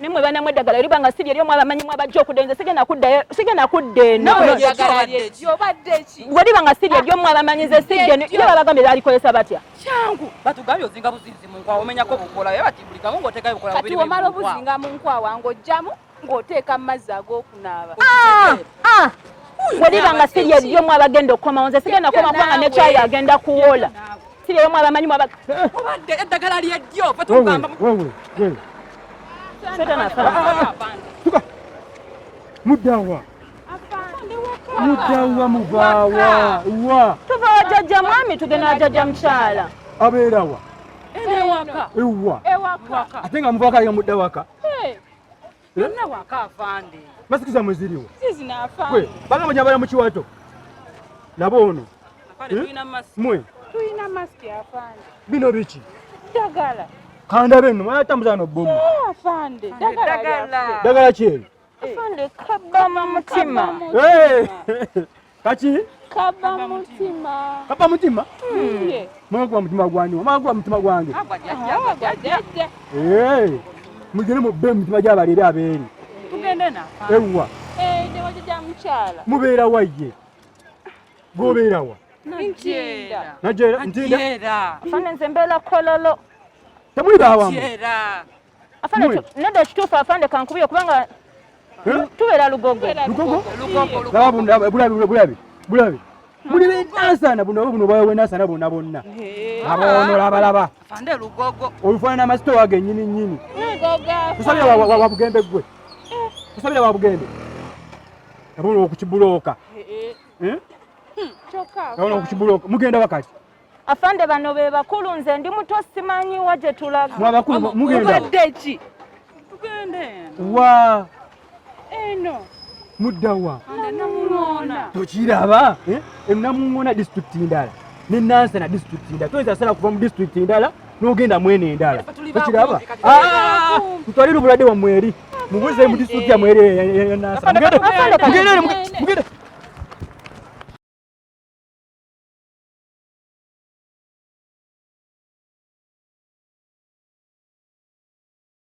Nimwe banamwe eddagala liba nga si lyeryo mwabamanyi mwabajja okudda nze sigenda kuddayo sigenda kudda eno. Weliba nga si lyeryo mwabamanyi nze sidda eno. Ye babagambye balikozesa batya? Kyangu batugambye ozinga buzinzi mu nkwawa omenyako bukola ye bati buli kamu ng'oteekayo bukola bubiri. Kati omala obuzinga mu nkwawa ng'oggyamu ng'oteeka mu mazzi ag'okunaaba. Ah, ah. Weliba nga si lyeryo mwabagenda okukomawo nze sigenda kukoma kubanga ne kyayi agenda kuwola. Si lyeryo mwabamanyi mwaba obadde eddagala lyeddyo fe tugamba wewe wewe tuka muddawa muddawa muvaawa wa tuva wa jjajja mwami tugenda wa jjajja mukyala abeerawa ewaka ewa ate nga muvaako alinga mudda waka Yonna waka afande. Masiki zammwe ziriwo? Gwe bagamba nyabala mu kiwato. Laba ono. Afande eh? Mwe. Tulina masiki afande. Bino biki? Ddagala. Kandabe nno mwana tambuza no bbomu. Eh, afande. Ddagala. Ddagala ki eryo? Afande kabba mu mutima. Eh! Kaki? Kaba mutima. Kaba mutima? Hmm. Mwaguba mutima gwange. Mwaguba mutima gwange. Eh. Mugende mubbe mutima gy'abaleeri abeeri. Tugende na. Ewwa. Eh, ne wajja mukyala. Mubeera wa ye? Gobeera wa? Ntinda. Najera, Ntinda. Afande nze mbeera Kololo. Temuli bawamu. Afande nedda ekituufu afande kankubye kubanga eh? tubeera Lugogo. Lugogo? Laba bulabi bulabi bulabi. Muli benansana buno buno bwawe nansana bonna bonna. Abono laba laba. Afande Lugogo. Olufaanana amasitowa gennyini nnyini. Lugogo. Tusabira wa Bugembe ggwe. Tusabira wa Bugembe. Abono okukibulooka. Eh? Abono okukibulooka. Mugenda wakati. Afande bano be bakulu nze ndi muto simanyi wa gye tulaga. Mwe abakulu mugenda. Mubadde ki? Tugende. Wa. Eno. Mudda wa? Namungoona. Tokiraba? Eh? Namungoona disitulikiti ndala ne Nansana disitulikiti ndala. Toyinza sala kuva mu disitulikiti ndala n'ogenda mwene endala. Tokiraba? Ah, tutwalire obulwadde wammwe eri. Mubuze mu disitulikiti yammwe eri eya Nansana. Mugende. Mugende. Mugende.